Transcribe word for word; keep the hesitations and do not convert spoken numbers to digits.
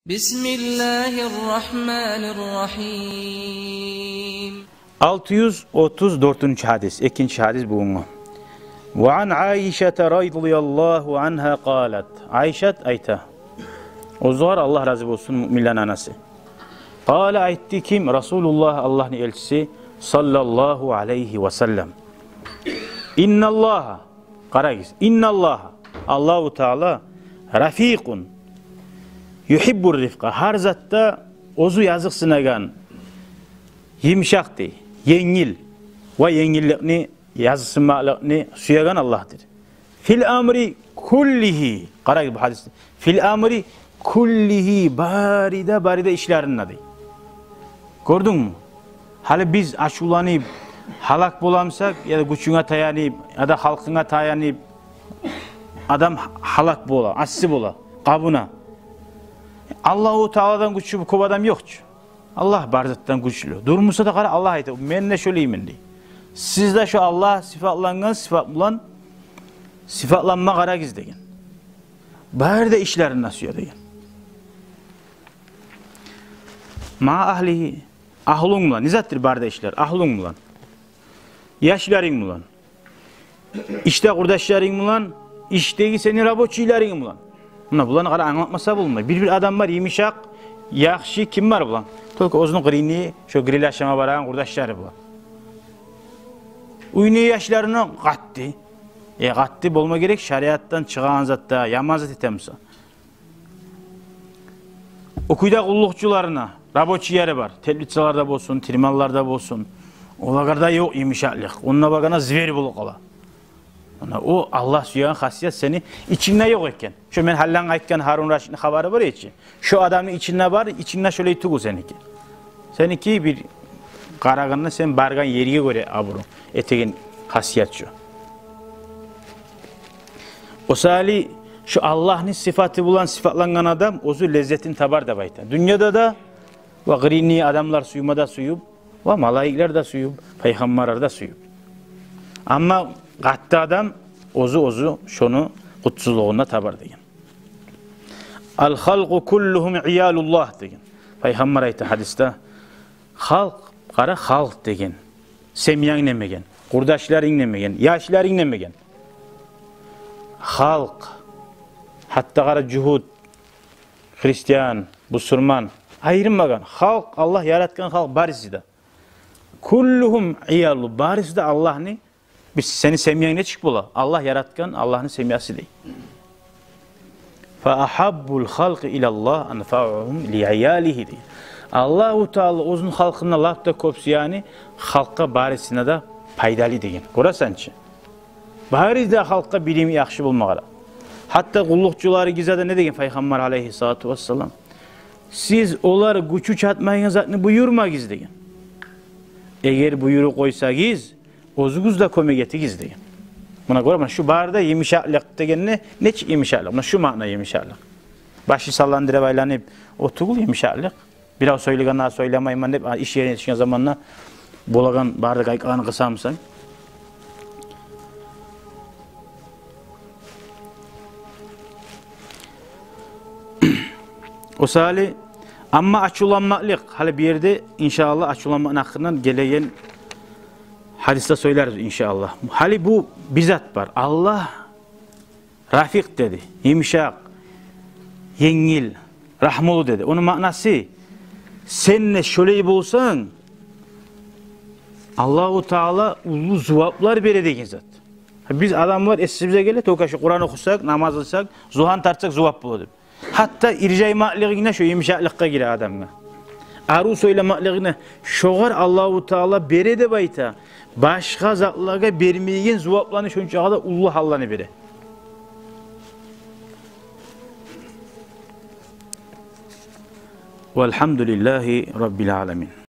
بسم الله الرحمن الرحيم. Алты юз отуз дёртюнчю гьадис, экинчи гьадис бугюнгю. وعن عائشة رضي الله عنها قالت. Айшат айта. Оьзюгер Аллагь рази болсун, муъминлени анасы. قال, айтды ким? رسول الله, Аллагьны элчиси, صلى الله عليه وسلم. إن الله, къарагъыз, إن الله, Аллагьу Таала, رفيق يحب الرفق, гьар затда оьзю языкъсынагъан, йымышакъ дей, енгил, ва енгилликни, языкъсынмакълыкъны сюеген Аллагьдыр. في الأمر كله, къарагъыз бу гьадисни. في الأمر كله, бары да, бары да ишлеринде дей. Гёрдюнгмю? Гьали биз ачувланып, гьалак боламсакъ, яда гючюнге таянып, яда халкъынга таянып, адам гьалак бола, асси бола, къабына. Аллагьу Тааладан гючлю кёп адам ёкъ чу. Аллагь бар затдан гючлю. Дюр буса да, къара, Аллагь айта, мен де шолайман дей. Сиз де шо Аллагь сыпатлангъан сыпат булан сыпатланма къарагъыз деген. Бары да ишлеринде сюе деген. مع أهله, агьлюнг булан. Не затдыр бары да ишлер? Агьлюнг булан. Яшларынг булан. Ишде къурдашларынг булан, ишдеги сени рабочийлеринг булан. Муна буланы къара, англатмаса болмай. Бир-бир адам бар, йымышакъ, яхшы, ким бар булан? Только оьзюню къырыйны, шо гриль ашама барагъан къурдашлары булан. Уьйню яшларына къатты. Э, къатты болма герек, шариатдан чыгъагъан затда, яман зат этемиса. О кюйде къуллукъчуларына, рабочийлери бар, теплицаларда болсун, тирманларда болсун, олагъа да ёкъ йымышакълыкъ. Онда багъана звер болуп къала. Муна о Аллагь сюеген хасият сени ичингде ёкъ экен. Шо мен гьалланг айтгъан Гьарун Рашитни хабары бар эди чи. Шо адамны ичинде бар, ичингде шолай тюгюл сеники. Сеники бир къарагъанда сен баргъан ерге гёре абуру этеген хасият шо. О саялы шо Аллагьны сыпаты булан сыпатлангъан адам оьзю леззетин табар деп айта. Дюньяда да, ва къырыйны адамлар сюймеде сююп, ва малайиклер де сююп, пайхаммарлар да сююп. Амма къатты адам оьзю, оьзю шону къутсузлугъун да табар деген. الخلق كلهم عيال الله деген. Пайхаммар айта гьадисде, халкъ, къара, халкъ деген. Семьянг демеген, къурдашларынг демеген, яшларынг демеген. Халкъ, гьатта къара, жугьут, христиан, бусурман, айырмагъан. Халкъ, Аллагь яратгъан халкъ барысы да. كلهم عيال الله, барысы да Аллагьны, биз, сени семьянг нечик бола? Аллагь яратгъан, Аллагьны семьясы дей. فأحب الخلق إلى الله أنفعهم لعياله дей. Аллагьу Таала оьзюню халкъындан лап да кёп сюегени халкъгъа барысына да пайдалы деген. Гёресен чи. Бары да халкъгъа билими яхшы болма къара. Гьатта къуллукъчуларыгъызгъа да не деген Пайхаммар алайгьиссалату вассалам? Сиз олагъа гючю чатмайгъан затны буюрмагъыз деген. Эгер буюруп къойсагъыз, оьзюгюз де кёмек этигиз деген. Муна гёре, муна шу бары да йымышакълыкъ дегенни, нечик йымышакълыкъ? Муна шу маъна йымышакълыкъ. Башы салландырып айланып, о тюгюл йымышакълыкъ. Бирев сёйлегенде сёйлемеймен деп, а, иш ерине етишген заманда болагъан бары да къайкъагъанны къысамысан. О саялы, амма ачувланмакълыкъ, гьали бу ерде, иншааллагь, ачувланмакъны гьакъындан гелеген гьадисде сёйлербиз, иншааллагь. Гьали бу бир зат бар. Аллагь Рафикъ деди, йымышакъ, енгил, рагьмулу деди. Ону маънасы, сен де шолай болсанг, Аллагьу Таала уллу зуваплар бере деген зат. Биз адамлар эсибизге геле, только шу Къуран охусакъ, намаз къылсакъ, зугьан тартсакъ, зувап бола деп. Гьатта иржаймакълыгъынг да шу йымышакълыкъгъа гире адамгъа. Арив сёйлемеклигинг де, шогъар Аллагьу Таала бере деп айта. Башгъа затлагъа бермейген зувапланы, шончагъа да уллу гьалланы бере. Валгьамдулиллагьи раббил аламин.